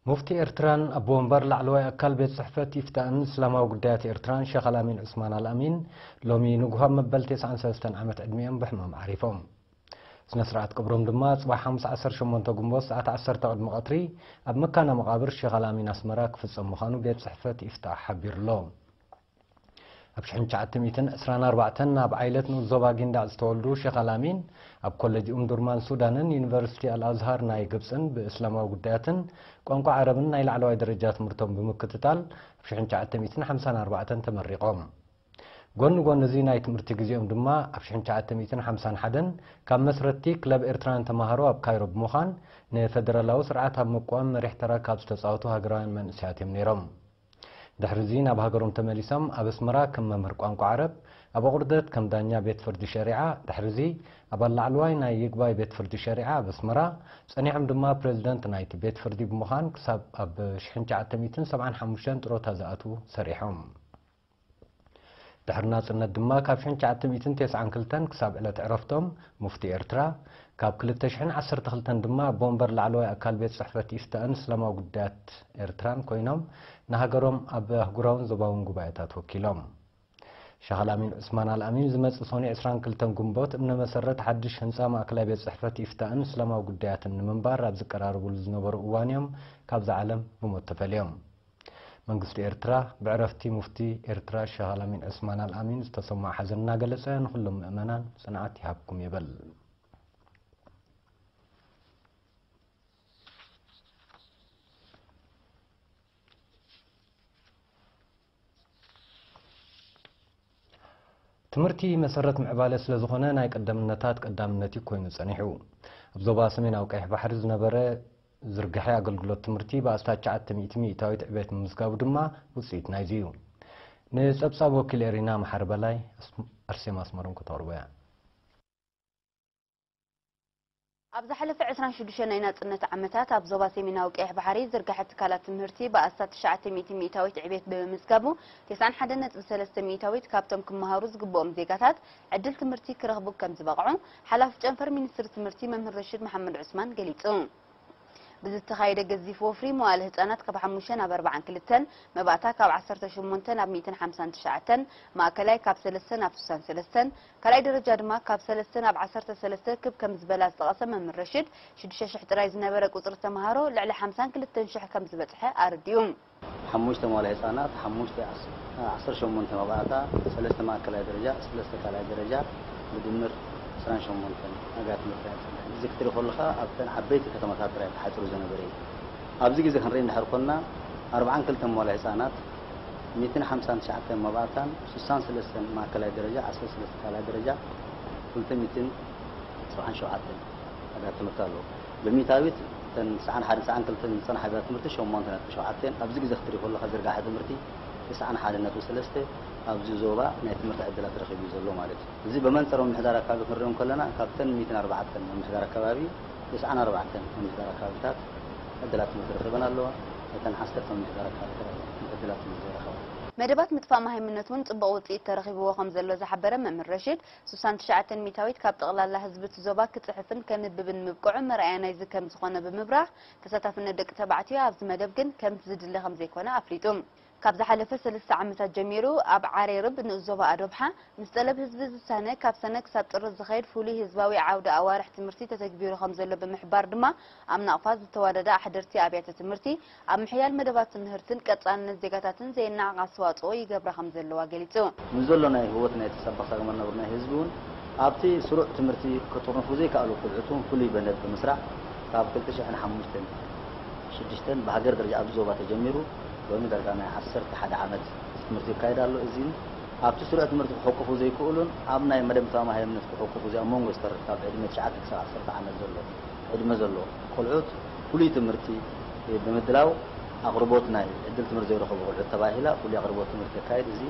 ሙፍቲ ኤርትራን ኣቦ ወንበር ላዕለዋይ ኣካል ቤት ጽሕፈት ኢፍታእን እስላማዊ ጉዳያት ኤርትራን ሸኽ ኣልኣሚን ዑስማን ኣልኣሚን ሎሚ ንግሆ ኣብ መበል ተስዓን ሰለስተን ዓመት ዕድሚኦም ብሕማም ዓሪፎም። ስነ ስርዓት ቀብሮም ድማ ጽባሕ ሓሙስ ዓሰርተ ሸሞንተ ግንቦት ሰዓት ዓሰርተ ቅድሚ ቀትሪ ኣብ መካነ መቓብር ሸኽ ኣልኣሚን ኣስመራ ክፍጸም ምዃኑ ቤት ጽሕፈት ኢፍታእ ሓቢሩ ኣሎ። ኣብ ሽሕን ትሽዓተ ሚእትን ዕስራን ኣርባዕተን ኣብ ዓይለት ንኡስ ዞባ ጊንዳዕ ዝተወልዱ ሸኽ ኣልኣሚን፣ ኣብ ኮሌጅ ኡምዱርማን ሱዳንን ዩኒቨርሲቲ ኣልኣዝሃር ናይ ግብጽን ብእስላማዊ ጉዳያትን ቋንቋ ዓረብን ናይ ላዕለዋይ ደረጃ ትምህርቶም ብምክትታል ኣብ ሽሕን ትሽዓተ ሚእትን ሓምሳን ኣርባዕተን ተመሪቖም። ጎኒ ጎኒ እዚ ናይ ትምህርቲ ግዜኦም ድማ ኣብ ሽሕን ትሽዓተ ሚእትን ሓምሳን ሓደን ካብ መስረትቲ ክለብ ኤርትራውያን ተማሃሮ ኣብ ካይሮ ብምዃን ንፈደራላዊ ስርዓት ኣብ ምቋም መሪሕ ተራ ካብ ዝተጻወቱ ሃገራውያን መንእሰያት እዮም ነይሮም። ድሕሪ እዚ ናብ ሃገሮም ተመሊሶም ኣብ ኣስመራ ከም መምህር ቋንቋ ዓረብ፣ ኣብ ኣቑርደት ከም ዳኛ ቤት ፍርዲ ሸሪዓ፣ ድሕሪ እዚ ኣብ ላዕለዋይ ናይ ይግባይ ቤት ፍርዲ ሸሪዓ ኣብ ኣስመራ ጸኒሖም ድማ ፕሬዚደንት ናይቲ ቤት ፍርዲ ብምዃን ክሳብ ኣብ ሽሕን ትሽዓተ ሚእትን ሰብዓን ሓሙሽተን ጥሮታ ዝኣትዉ ሰሪሖም። ድሕሪ ናጽነት ድማ ካብ ሽሕን ትሽዓተ ሚእትን ተስዓን ክልተን ክሳብ ዕለት ዕረፍቶም ሙፍቲ ኤርትራ፣ ካብ ክልተ ሽሕን ዓሰርተ ክልተን ድማ ኣቦ ወንበር ላዕለዋይ ኣካል ቤት ጽሕፈት ኢፍታእን እስላማዊ ጉዳያት ኤርትራን ኮይኖም ንሃገሮም ኣብ ኣህጉራውን ዞባውን ጉባኤታት ወኪሎም። ሸኽ ኣልኣሚን ዑስማን ኣልኣሚን ዝመጽእ ሰኑይ ዕስራን ክልተን ግንቦት እምነ መሰረት ሓድሽ ህንጻ ማእከላይ ቤት ጽሕፈት ኢፍታእን እስላማዊ ጉዳያትን ንምንባር ኣብ ዝቀራረብሉ ዝነበሩ እዋን እዮም ካብዛ ዓለም ብሞት ተፈልዮም። መንግስቲ ኤርትራ ብዕረፍቲ ሙፍቲ ኤርትራ ሸኽ ኣልኣሚን ዑስማን ኣልኣሚን ዝተሰምዖ ሓዘን እናገለጸ ንኹሎም ምእመናን ጽንዓት ይሃብኩም ይብል። ትምህርቲ መሰረት ምዕባለ ስለ ዝኾነ ናይ ቀዳምነታት ቀዳምነት እዩ ኮይኑ ጸኒሑ። ኣብ ዞባ ሰሜናዊ ቀይሕ ባሕሪ ዝነበረ ዝርግሐ ኣገልግሎት ትምህርቲ ብኣስታት ትሽዓተ ሚእቲ ሚእታዊት ዕቤት ምምዝጋቡ ድማ ውጽኢት ናይዚ እዩ። ንጸብጻብ ወኪል ኤሪና መሓሪ በላይ ኣርሴማ ኣስመሮም ከተቕርቦ እያ። ኣብ ዝሓለፈ ዕስራን ሽዱሽተን ናይ ናጽነት ዓመታት ኣብ ዞባ ሰሜናዊ ቀይሕ ባሕሪ ዝርግሐ ትካላት ትምህርቲ ብኣስታት ትሽዓተ ሚእቲ ሚእታዊት ዕቤት ብምምዝጋቡ፣ ተስዓን ሓደን ነጥቢ ሰለስተ ሚእታዊት ካብቶም ክመሃሩ ዝግብኦም ዜጋታት ዕድል ትምህርቲ ክረኽቡ ከም ዝበቕዑ ሓላፊ ጨንፈር ሚኒስትሪ ትምህርቲ መምህር ረሽድ መሓመድ ዑስማን ገሊጹ። ብዝተኻየደ ገዚፍ ወፍሪ መዋእለ ህጻናት ካብ ሓሙሽተ ናብ ኣርባዓን ክልተን፣ መባእታ ካብ ዓሰርተ ሸሞንተ ናብ ሚእትን ሓምሳን ትሽዓተን፣ ማእከላይ ካብ ሰለስተ ናብ ስሳን ሰለስተን፣ ካልኣይ ደረጃ ድማ ካብ ሰለስተ ናብ ዓሰርተ ሰለስተ ክብ ከም ዝበላ ዝጠቐሰ መምህር ረሽድ፣ ሽዱሽተ ሽሕ ጥራይ ዝነበረ ቁጽሪ ተምሃሮ ልዕሊ ሓምሳን ክልተን ሽሕ ከም ዝበጽሐ ኣረዲኡ። ሓሙሽተ መዋእለ ህጻናት፣ ሓሙሽተ ዓሰርተ ሸሞንተ መባእታ፣ ሰለስተ ማእከላይ ደረጃ፣ ሰለስተ ካልኣይ ደረጃ፣ ብድምር ዕስራን ሸሞንተን ኣብያተ ትምህርቲ እያ ጸኒሐ። እዚ ክትርኢ ከለኻ ኣብተን ዓበይቲ ከተማታት ጥራይ ተሓጺሩ ዝነበረ እዩ። ኣብዚ ግዜ ክንርኢ እንድሕር ኮንና፣ ኣርብዓን ክልተን መዋእለ ህጻናት፣ ሚእትን ሓምሳን ትሽዓተን መባእታን፣ ስሳን ሰለስተን ማእከላይ ደረጃ፣ ዓሰርተ ሰለስተ ካልኣይ ደረጃ፣ ክልተ ሚእትን ሰብዓን ሸውዓተን ኣብያተ ትምህርቲ ኣለዉ። ብሚእታዊት እተን ትስዓን ሓደን ትስዓን ክልተን ዝጸንሓ ኣብያተ ትምህርቲ ሸሞንተ ነጥቢ ሸውዓተ እየን። ኣብዚ ግዜ ክትርኢ ከለኻ ዝርጋሐ ትምህርቲ ተስዓን ሓደን ነጥቢ ሰለስተ ኣብዚ ዞባ ናይ ትምህርቲ ዕድላት ረኺቡ እዩ ዘሎ ማለት እዩ። እዚ ብመንጽር ምምሕዳር ኣከባቢ ክንሪኦ እንከለና ካብተን ሚእትን ኣርባዕተን ምምሕዳር ኣከባቢ ተስዓን ኣርባዕተን ምምሕዳር ኣከባቢታት ዕድላት ትምህርቲ ረኺበን ኣለዋ። እተን ዓሰርተ ምምሕዳር ኣከባቢ ጥራይ ዕድላት ትምህርቲ ዘይረኸባ። መደባት ምጥፋእ መሃይምነት እውን ጽቡቕ ውጽኢት ተረኺብዎ ከም ዘሎ ዝሓበረ መምህር ረሺድ፣ ስሳን ትሽዓተን ሚእታዊት ካብ ጠቕላላ ህዝቢ እቲ ዞባ ክጽሕፍን ከንብብን ምብቅዑ መርኣያ ናይዚ ከም ዝኾነ ብምብራህ፣ ተሳታፍነት ደቂ ተባዕትዮ ኣብዚ መደብ ግን ከምቲ ዝድለ ከም ዘይኮነ ኣፍሊጡ። ካብ ዝሓለፈ ሰለስተ ዓመታት ጀሚሩ ኣብ ዓሬርብ ንኡስ ዞባ ኣዶብሓ ምስ ጠለብ ህዝቢ ዝሳነ ካብ ሰነ ክሳብ ጥሪ ዝኸይድ ፍሉይ ህዝባዊ ዓውደ ኣዋርሕ ትምህርቲ ተተግቢሩ ከም ዘሎ ብምሕባር ድማ፣ ኣብ ናቕፋ ዝተዋደዳ ኣሕደርቲ ኣብያተ ትምህርቲ ኣብ ምሕያል መደባት ትምህርትን ቀጻልነት ዜጋታትን ዘየነዓቕ ኣስተዋጽኦ ይገብራ ከም ዘለዋ ገሊጹ። ንዘሎ ናይ ህይወት ናይ ተሰባሳቢ መነብር ናይ ህዝቢ እውን ኣብቲ ስሩዕ ትምህርቲ ክጥርንፉ ዘይከኣሉ ቆልዑት እውን ፍሉይ በነድ ብምስራሕ ካብ ክልተ ሽሕን ሓሙሽተን ሽዱሽተን ብሃገር ደረጃ ኣብዚ ዞባ ተጀሚሩ ሎሚ ዳርጋ ናይ ዓሰርተ ሓደ ዓመት ትምህርቲ ይካየድ ኣሎ። እዚን ኣብቲ ስሩዕ ትምህርቲ ክሕቁፉ ዘይክእሉን ኣብ ናይ መደብ ምጥፋእ መሃይምነት ክሕቁፉ ዘይ ኣብ መንጎ ዝተርፍ ካብ ዕድመ ትሽዓተ ክሳብ ዓሰርተ ዓመት ዘሎ ዕድመ ዘሎ ቆልዑት ፍሉይ ትምህርቲ ብምድላው ኣቕርቦት ናይ ዕድል ትምህርቲ ዘይረኸቡ ቆልዑት ተባሂላ ፍሉይ ኣቕርቦት ትምህርቲ ተካይድ። እዚ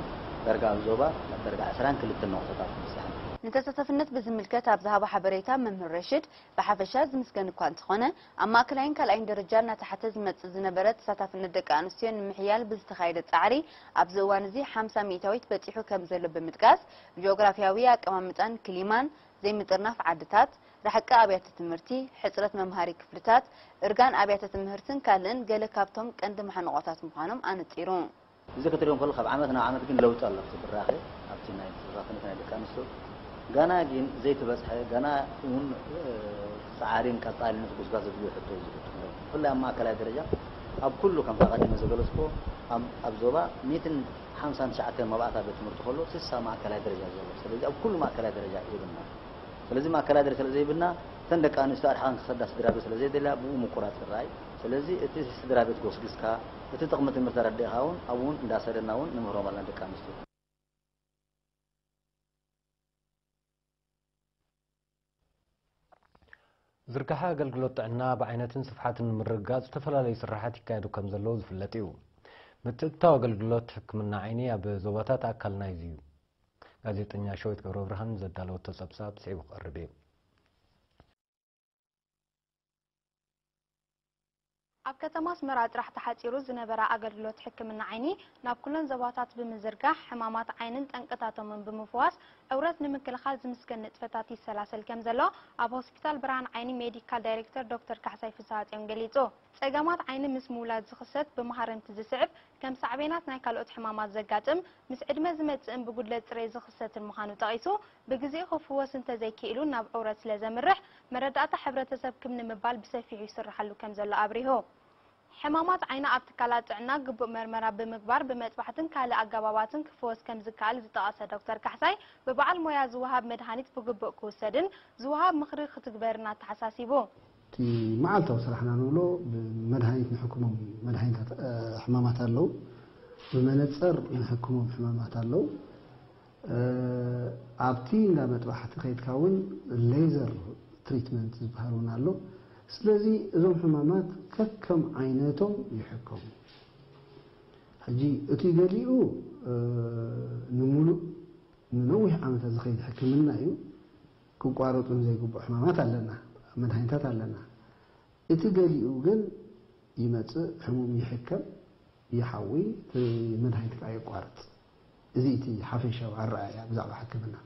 ዳርጋ ኣብ ዞባ ናብ ዳርጋ ዕስራን ክልተን ነቑጣታት ክበጽሕ ንተሳታፍነት ብዝምልከት ኣብ ዝሃቦ ሓበሬታ፣ መምህር ረሽድ፣ ብሓፈሻ ዝምስገን እኳ እንተኾነ፣ ኣብ ማእከላይን ካልኣይን ደረጃ እናተሓተ ዝመጽእ ዝነበረ ተሳታፍነት ደቂ ኣንስትዮ ንምሕያል ብዝተኻየደ ጻዕሪ ኣብዚ እዋን እዚ ሓምሳ ሚእታዊት በጺሑ ከም ዘሎ ብምጥቃስ፣ ብጂኦግራፍያዊ ኣቀማምጣን ክሊማን፣ ዘይምጥርናፍ ዓድታት፣ ርሕቂ ኣብያተ ትምህርቲ፣ ሕጽረት መምሃሪ ክፍልታት፣ እርጋን ኣብያተ ትምህርትን ካልእን ገለ ካብቶም ቀንዲ ማሕንቖታት ምዃኖም ኣነጺሩ። እዚ ክትሪኦ እንከሎ ካብ ዓመት ናብ ዓመት ግን ለውጢ ኣሎ። እቲ ብራኸ ኣብቲ ናይ ተሳታፍነት ናይ ደቂ ኣንስትዮ ገና ግን ዘይተበጽሐ፣ ገና እውን እ፣ ጻዕሪን ቀጻሊን እቲ ጉስጓስ ዘድልዮ ሕቶ እዩ ዝሕቶ። ብፍላይ ኣብ ማእከላይ ደረጃ ኣብ ኩሉ ከምታ ቀዲመ ዝገለጽኩ ኣብ ኣብ ዞባ ሚእትን ሓምሳን ትሽዓተን መባእታ ቤት ትምህርቲ ከሎ ስሳ ማእከላይ ደረጃ ዘሎ። ስለዚ ኣብ ኩሉ ማእከላይ ደረጃ የብልና። ስለዚ ማእከላይ ደረጃ ስለ ዘይብልና እተን ደቂ ኣንስትዮ ኣድሓን ክሰዳ ስድራ ቤት ስለ ዘይደልያ ብኡ ምቁራጽ ይረኣይ። ስለዚ እቲ ስድራ ቤት ጎስጊስካ እቲ ጥቕሚ ትምህርቲ ኣረዲእኻ እውን ኣብኡ እውን እንዳሰደና እውን ንምህሮም ኣለና ደቂ ኣንስትዮ። ዝርጋሐ ኣገልግሎት ጥዕና ብዓይነትን ስፍሓትን ንምርግጋጽ ዝተፈላለዩ ስራሓት ይካየዱ ከም ዘለዉ ዝፍለጥ እዩ። ምትእትታው ኣገልግሎት ሕክምና ዓይኒ ኣብ ዞባታት ኣካል ናይዚ እዩ። ጋዜጠኛ ሸዊት ገብረብርሃን ዘዳለወቶ ጸብጻብ ስዒቡ ክቐርብ እዩ። ኣብ ከተማ ኣስመራ ጥራሕ ተሓጺሩ ዝነበረ ኣገልግሎት ሕክምና ዓይኒ ናብ ኩለን ዞባታት ብምዝርጋሕ ሕማማት ዓይንን ጠንቅታቶምን ብምፍዋስ ዕውረት ንምክልኻል ዝምስገን ንጥፈታት ይሰላሰል ከም ዘሎ ኣብ ሆስፒታል ብርሃን ዓይኒ ሜዲካል ዳይሬክተር ዶክተር ካሕሳይ ፍስሃጽዮን ገሊጹ። ጸገማት ዓይኒ ምስ ምውላድ ዝኽሰት ብመሃረምቲ ዝስዕብ ከም ሳዕቤናት ናይ ካልኦት ሕማማት ዘጋጥም ምስ ዕድመ ዝመጽእን ብጉድለት ጽሬት ዝኽሰትን ምዃኑ ጠቒሱ፣ ብግዜኡ ክፍወስ እንተዘይክኢሉ ናብ ዕውረት ስለዘምርሕ መረዳእታ ሕብረተሰብ ክብ ንምባል ብሰፊሑ ይስርሓሉ ከምዘሎ ኣብሪሁ። ሕማማት ዓይኒ ኣብ ትካላት ጥዕና ግቡእ መርመራ ብምግባር ብመጥባሕትን ካልእ ኣገባባትን ክፍወስ ከምዝከኣል ዝጠቐሰ ዶክተር ካሕሳይ፣ ብበዓል ሞያ ዝወሃብ መድሃኒት ብግቡእ ክውሰድን ዝወሃብ ምኽሪ ክትግበርን ኣተሓሳሲቡ። እቲ መዓልታዊ ስራሕና ንብሎ ብመድሃኒት ንሕክሞም መድሃኒታት ሕማማት ኣለዉ። ብመነፀር ንሕክሞም ሕማማት ኣለዉ። ኣብቲ እንዳ መጥባሕቲ ከይድካ እውን ሌዘር ትሪትመንት ዝበሃል እውን ኣሎ። ስለዚ እዞም ሕማማት ከከም ዓይነቶም ይሕከሙ። ሕጂ እቲ ገሊኡ ንሙሉእ ንነዊሕ ዓመታት ዝኸይድ ሕክምና እዩ። ክቋረፁ ዘይግብኦ ሕማማት ኣለና፣ መድሃኒታት ኣለና። እቲ ገሊኡ ግን ይመፅእ፣ ሕሙም ይሕከም፣ ይሓዊ፣ እቲ መድሃኒት ከዓ የቋርፅ። እዚ እቲ ሓፈሻዊ ኣረኣእያ ብዛዕባ ሕክምና።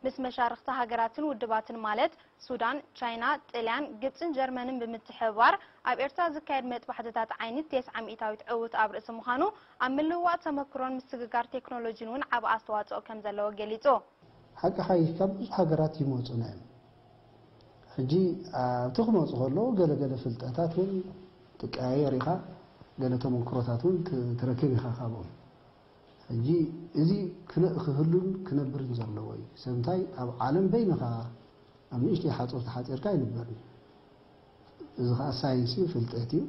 ምስ መሻርኽቲ ሃገራትን ውድባትን ማለት ሱዳን፣ ቻይና፣ ጥልያን፣ ግብፅን ጀርመንን ብምትሕብባር ኣብ ኤርትራ ዝካየድ መጥባሕትታት ዓይኒ ቴስዓ ሚእታዊት ዕውት ኣብ ርእሲ ምዃኑ ኣብ ምልውዋጥ ተመክሮን ምስግጋር ቴክኖሎጂን እውን ዓቢ ኣስተዋፅኦ ከም ዘለዎ ገሊፁ። ሓቂ ሓይሽ ካብ ብዙሕ ሃገራት ይመፁና እዮም። ሕጂ ኣብቲ ክመፁ ከለዉ ገለ ገለ ፍልጠታት እውን ትቀያየር ኢኻ፣ ገለ ተመክሮታት እውን ትረክብ ኢኻ ካብኦም። ሕጂ እዚ ክህሉን ክነብርን ዘለዎ እዩ። ሰብ እንታይ ኣብ ዓለም በይንኻ ኣብ ንእሽተይ ሓፁር ተሓፂርካ ኣይንበርን። እዚ ከዓ ሳይንስ እዩ፣ ፍልጠት እዩ።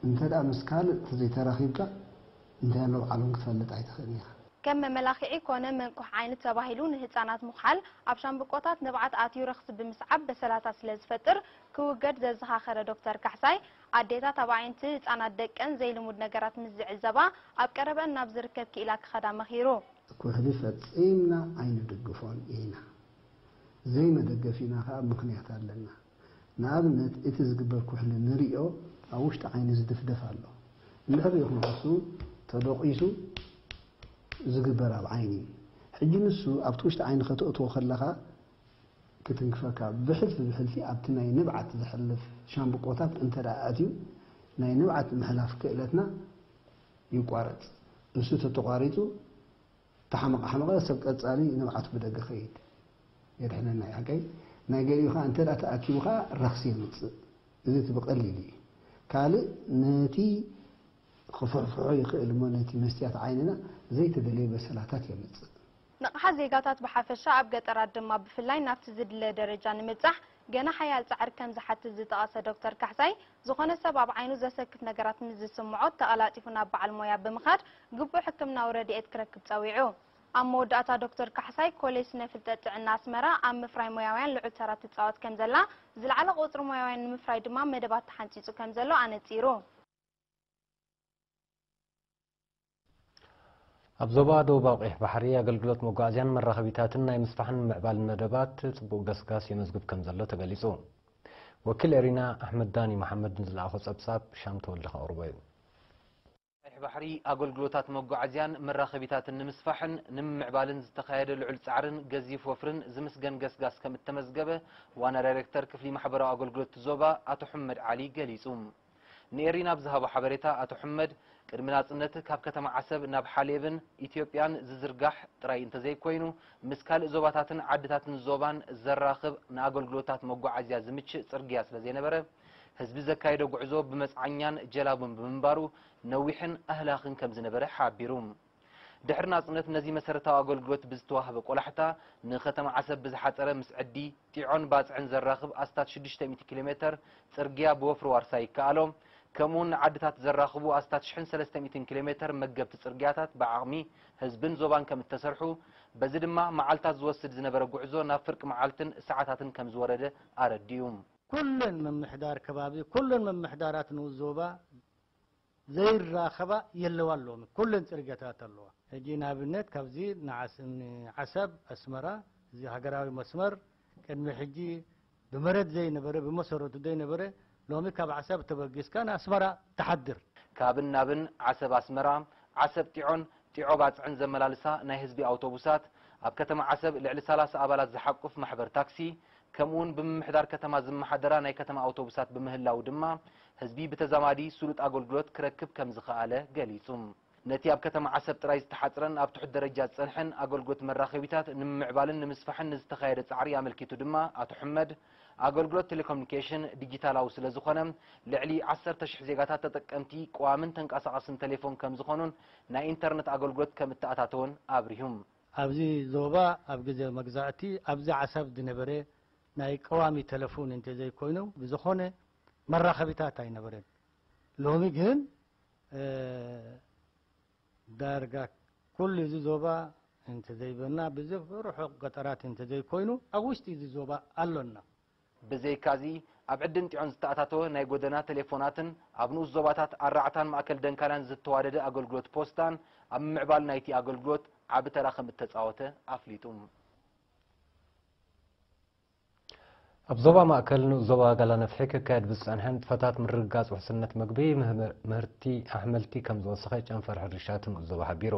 እንተ ምስ ካልእ ተዘይተራኺብካ እንታይ ኣሎ ኣብ ዓለም ክትፈልጥ ኣይትኽእልን ኢኻ። ከም መመላኽዒ ኮነ መንቁሕ ዓይኒ ተባሂሉ ንህጻናት ምኹሓል ኣብ ሻምብቆታት ንብዓት ኣትዩ ረኽሲ ብምስዓብ በሰላታት ስለ ዝፈጥር ክውገድ ዘዘኻኸረ ዶክተር ካሕሳይ፣ ኣዴታት ኣብ ኣዒንቲ ህጻናት ደቀን ዘይልሙድ ነገራት ምስ ዝዕዘባ ኣብ ቀረበአን ናብ ዝርከብ ክኢላ ክኸዳ መኺሩ። ኩሕሊ ፈጺምና ኣይንድግፎን ኢና። ዘይመደገፊና ከኣ ምኽንያት ኣለና። ንኣብነት እቲ ዝግበር ኩሕሊ ንርእዮ ኣብ ውሽጢ ዓይኒ ዝድፍደፍ ኣሎ። እንድሕር ርኢኹም ንሱ ተደቒሱ ዝግበር ኣብ ዓይኒ እዩ። ሕጂ ንሱ ኣብቲ ውሽጢ ዓይኒ ከተእትዎ ከለኻ ክትንክፈካ ብሕልፊ ብሕልፊ ኣብቲ ናይ ንብዓት ዘሕልፍ ሻምብቆታት እንተ ደኣ ኣትዩ ናይ ንብዓት ምሕላፍ ክእለትና ይቋረጽ። እሱ ተተቋሪጹ ተሓመቐ ሓመቐ ሰብ ቀጻሊ ንብዓቱ ብደገ ኸይድ የድሕነና እዩ ሓቀይ። ናይ ገሊኡ ኸዓ እንተ ደኣ ተኣኪቡ ኸዓ ረኽሲ የምጽእ። እዚ እቲ ብቐሊሉ እዩ። ካልእ ነቲ ክፍሕፍሖ ይኽእል እሞ ነቲ መስትያት ዓይንና ዘይተደለየ በሰላታት የምጽእ። ንቕሓት ዜጋታት ብሓፈሻ ኣብ ገጠራት ድማ ብፍላይ ናብቲ ዝድለ ደረጃ ንምብጻሕ ገና ሓያል ጻዕሪ ከም ዝሓትት ዝጠቐሰ ዶክተር ካሕሳይ፣ ዝኾነ ሰብ ኣብ ዓይኑ ዘሰክፍ ነገራት ምስ ዝስምዖ ተቐላጢፉ ናብ በዓል ሞያ ብምኻድ ግቡእ ሕክምናዊ ረድኤት ክረክብ ጸዊዑ። ኣብ መወዳእታ ዶክተር ካሕሳይ ኮሌጅ ስነ ፍልጠት ጥዕና ኣስመራ ኣብ ምፍራይ ሞያውያን ልዑል ተራ ትጻወት ከም ዘላ፣ ዝለዓለ ቁጽሪ ሞያውያን ንምፍራይ ድማ መደባት ተሓንጺጹ ከም ዘሎ ኣነጺሩ። ኣብ ዞባ ደቡባዊ ቀይሕ ባሕሪ ኣገልግሎት መጓዓዝያን መራኸቢታትን ናይ ምስፋሕን ምዕባልን መደባት ጽቡቕ ገስጋስ የመዝግብ ከም ዘሎ ተገሊጹ። ወኪል ኤሪና ኣሕመድ ዳኒ መሓመድ ንዝለኣኾ ጸብጻብ ሻም ተወልደ ከቕርቦ እዩ። ቀይሕ ባሕሪ ኣገልግሎታት መጓዓዝያን መራኸቢታትን ንምስፋሕን ንምምዕባልን ዝተኻየደ ልዑል ጻዕርን ገዚፍ ወፍርን ዝምስገን ገስጋስ ከም እተመዝገበ ዋና ዳይሬክተር ክፍሊ ማሕበራዊ ኣገልግሎት ዞባ ኣቶ ሕመድ ዓሊ ገሊጹ። ንኤሪና ኣብ ዝሃቦ ሓበሬታ ኣቶ ሕመድ፣ ቅድሚ ናጽነት ካብ ከተማ ዓሰብ ናብ ሓሌብን ኢትዮጵያን ዝዝርጋሕ ጥራይ እንተዘይኮይኑ፣ ምስ ካልእ ዞባታትን ዓድታትን ዞባን ዘራኽብ ንኣገልግሎታት መጓዓዝያ ዝምችእ ጽርግያ ስለ ዘይነበረ፣ ህዝቢ ዘካየዶ ጉዕዞ ብመጽዓኛን ጀላቡን ብምንባሩ ነዊሕን ኣህላኽን ከም ዝነበረ ሓቢሩ። ድሕሪ ናጽነት ነዚ መሰረታዊ ኣገልግሎት ብዝተዋህበ ቆላሕታ፣ ንከተማ ዓሰብ ብዝሓጸረ ምስ ዕዲ ጢዖን ባጽዕን ዘራኽብ ኣስታት ሽዱሽተ ሚእቲ ኪሎ ሜተር ጽርግያ ብወፍሪ ዋርሳይ ይከኣሎ። ከምኡውን ንዓድታት ዘራኽቡ ኣስታት ሽሕን ሰለስተ ሚእትን ኪሎ ሜተር መገብቲ ጽርግያታት ብዓቕሚ ህዝብን ዞባን ከም እተሰርሑ፣ በዚ ድማ መዓልታት ዝወስድ ዝነበረ ጉዕዞ ናብ ፍርቂ መዓልትን ሰዓታትን ከም ዝወረደ ኣረዲኡ። ኩለን ምምሕዳር ከባቢ፣ ኩለን ምምሕዳራት ንኡስ ዞባ ዘይራኸባ የለዋ፣ ሎሚ ኩለን ጽርግያታት ኣለዋ። ሕጂ ንኣብነት ካብዚ ንዓስ-፣ ንዓሰብ ኣስመራ፣ እዚ ሃገራዊ መስመር ቅድሚ ሕጂ ብመሬት ዘይነበረ፣ ብመሰረቱ ዘይነበረ፣ ሎሚ ካብ ዓሰብ ተበጊስካ ንኣስመራ ትሓድር። ካብን ናብን ዓሰብ ኣስመራ፣ ዓሰብ ጢዖን ጢዖ ባጽዕን ዘመላልሳ ናይ ህዝቢ ኣውቶቡሳት፣ ኣብ ከተማ ዓሰብ ልዕሊ ሰላሳ ኣባላት ዝሓቁፍ ማሕበር ታክሲ፣ ከምኡውን ብምምሕዳር ከተማ ዝመሓደራ ናይ ከተማ ኣውቶቡሳት ብምህላው ድማ፣ ህዝቢ ብተዛማዲ ስሉጥ ኣገልግሎት ክረክብ ከም ዝኸኣለ ገሊጹ። ነቲ ኣብ ከተማ ዓሰብ ጥራይ ዝተሓጽረን ኣብ ትሑት ደረጃ ዝጸንሐን ኣገልግሎት መራኸቢታት ንምምዕባልን ንምስፋሕን ንዝተኻየደ ጻዕሪ ኣመልኪቱ ድማ ኣቶ ሕመድ፣ ኣገልግሎት ቴሌኮሙኒኬሽን ዲጂታላዊ ስለ ዝኾነ፣ ልዕሊ ዓሰርተ ሽሕ ዜጋታት ተጠቀምቲ ቀዋምን ተንቀሳቓስን ቴሌፎን ከም ዝኾኑን ናይ ኢንተርነት ኣገልግሎት ከም እተኣታተወን ኣብሪሁ። ኣብዚ ዞባ ኣብ ግዜ መግዛእቲ ኣብዚ ዓሰብ ዝነበረ ናይ ቀዋሚ ቴሌፎን እንተዘይኮይኑ ብዝኾነ መራኸቢታት ኣይነበረን። ሎሚ ግን፣ እ፣ ዳርጋ ኩሉ እዚ ዞባ እንተዘይበልና፣ ብዚ ርሑቕ ገጠራት እንተዘይኮይኑ፣ ኣብ ውሽጢ እዚ ዞባ ኣሎና። ብዘይካዚ፣ ኣብ ዕድን ጢዖን ዝተኣታተወ ናይ ጎደና ቴሌፎናትን ኣብ ንኡስ ዞባታት ኣራዕታን ማእከል ደንካላን ዝተዋደደ ኣገልግሎት ፖስታን ኣብ ምምዕባል ናይቲ ኣገልግሎት ዓቢ ተራ ከም እተጻወተ ኣፍሊጡ። ኣብ ዞባ ማእከል ንኡስ ዞባ ጋላ ነፍሒ ክካየድ ብዝጸንሐ ንጥፈታት ምርግጋጽ ውሕስነት መግቢ፣ ምህም-፣ ምህርቲ ኣሕምልቲ ከም ዝወሰኸ ጨንፈር ሕርሻ እቲ ንኡስ ዞባ ሓቢሩ።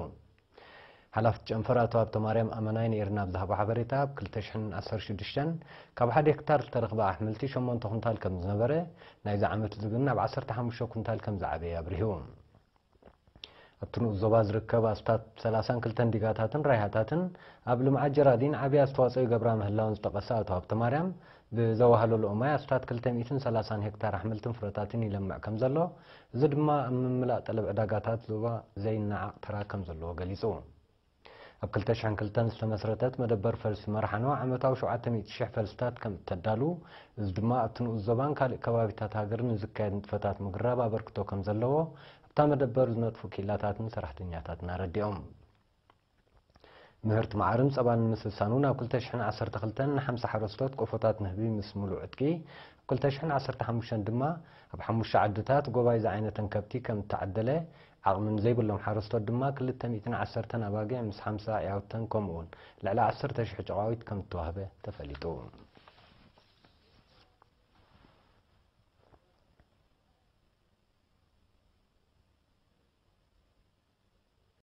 ሓላፊ እቲ ጨንፈር ኣቶ ሃብተማርያም ኣመናይ ንኤርና ኣብ ዝሃቦ ሓበሬታ፣ ኣብ ክልተ ሽሕን ዓሰርተ ሽዱሽተን ካብ ሓደ ሄክታር ዝተረኽበ ኣሕምልቲ ሸሞንተ ኩንታል ከም ዝነበረ፣ ናይዚ ዓመት እዚ ግን ናብ ዓሰርተ ሓሙሽተ ኩንታል ከም ዝዓበየ ኣብሪሁ። ኣብቲ ንኡስ ዞባ ዝርከብ ኣስታት ሰላሳን ክልተን ዲጋታትን ራይሃታትን ኣብ ልምዓት ጀራዲን ዓብዪ ኣስተዋፅኦ ይገብራ ምህላውን ዝጠቐሰ ኣቶ ሃብተማርያም፣ ብዘዋህለልኦ ማይ ኣስታት ክልተ ሚእትን ሰላሳን ሄክታር ኣሕምልትን ፍረታትን ይለምዕ ከም ዘሎ፣ እዚ ድማ ኣብ ምምላእ ጠለብ ዕዳጋታት ዞባ ዘይነዓቕ ተራ ከም ዘለዎ ገሊጹ። ኣብ ክልተ ሽሕን ክልተን ዝተመስረተት መደበር ፈልሲ መርሓኖ ዓመታዊ ሸውዓተ ሚእቲ ሽሕ ፈልስታት ከም እተዳሉ፣ እዚ ድማ ኣብቲ ንኡስ ዞባን ካልእ ከባቢታት ሃገርን ንዝካየድ ንጥፈታት ምግራብ ኣበርክቶ ከም ዘለዎ ኣብታ መደበር ዝነጥፉ ኪላታትን ሰራሕተኛታትን ኣረዲኦም። ምህርቲ መዓርን ጸባን ንምስሳኑ ናብ ክልተ ሽሕን ዓሰርተ ክልተን ንሓምሳ ሓረስቶት ቆፎታት ንህቢ ምስ ሙሉእ ዕጥቂ፣ ኣብ ክልተ ሽሕን ዓሰርተ ሓሙሽተን ድማ ኣብ ሓሙሽተ ዓድታት ጎባይ ዝዓይነተን ከብቲ ከም እተዓደለ፣ ዓቕሚ ንዘይብሎም ሓረስቶት ድማ ክልተ ሚእትን ዓሰርተን ኣባጊዕ ምስ ሓምሳ ኣዕያውተን ከምኡውን ልዕሊ ዓሰርተ ሽሕ ጨቓዊት ከም እተዋህበ ተፈሊጡ።